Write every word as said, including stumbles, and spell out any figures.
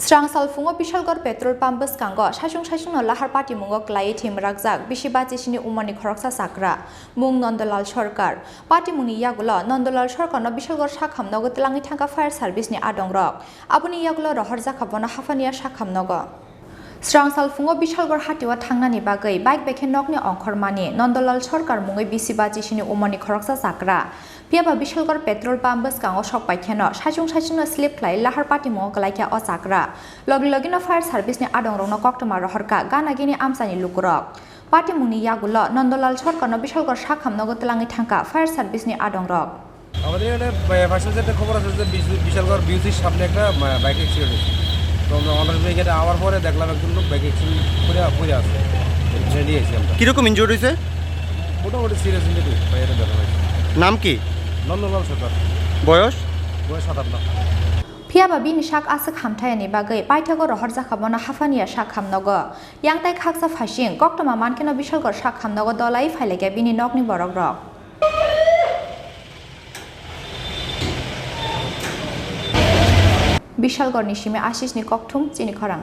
Srang salphungo Bishalgarh petrol pump bwskango saichung saichungno lahar patimungo kwlaiwi thwi mwrakjak bisi bachisini umorni khoroksa chakra, mung Nandalal Sarkar. Patimungni yagulo Nandalal Sarkarno Bishalgarh sakhamnogo twlangwi thangkha fire service ni adongrok. Aboni yagulo rohorjakha bono haphaniya sakhamnogo. Srang salphungo Bishalgarh hatio thangnani bagwi bike bai khe nokni ongkhormani Nandalal Sarkar mungwi bisi bachisini umorni khoroksa chakra. Phiyaba Bishalgarh petrol pump bwskango sok paikheno saichung saichungno slip khlai lahar patimungo kwlaikha o chakra. Logi logino fire service ni adongrokno koktwma rohorkha gana gini amchaini lukurok. Patimungni yagulo Nandalal Sarkarno Bishalgarh sakhamnogo twlangwi thangkha fire service ni adongrok. আমাদের এখানে, আহ, ফার্স্টে যেটা খবর আছে যে বিশ-, বিশালগড় বিউসির সামনে একটা, আহ, বাইক অ্যাক্সিডেন্ট হয়েছে। তো আমরা অনার্স ব্রিগেডে আওয়ার পরে দেখলাম একজন লোক বাইক অ্যাক্সিডেন্ট করে পড়ে আছে। এখানে নিয়ে এসেছি আমরা। কিরকম ইনজুর্ড হয়েছে? মোটামুটি সিরিয়াস ইনজুরি, বাইরে দেখা হয়েছে। নাম কি? নন্দলাল সরকার। বয়স? বয়স সাতান্ন। Phiyaba bini sak aswk hamthayani bagwi paithago rohorjakha bono haphaniya sakhamnogo. Yang tai khaksa phaising koktwma mankheno Bishalgarh sakhamnogo dolai phailaikha bini nokni borokrok. Bishalgarhni simi Ashisni kokthum chini khorang.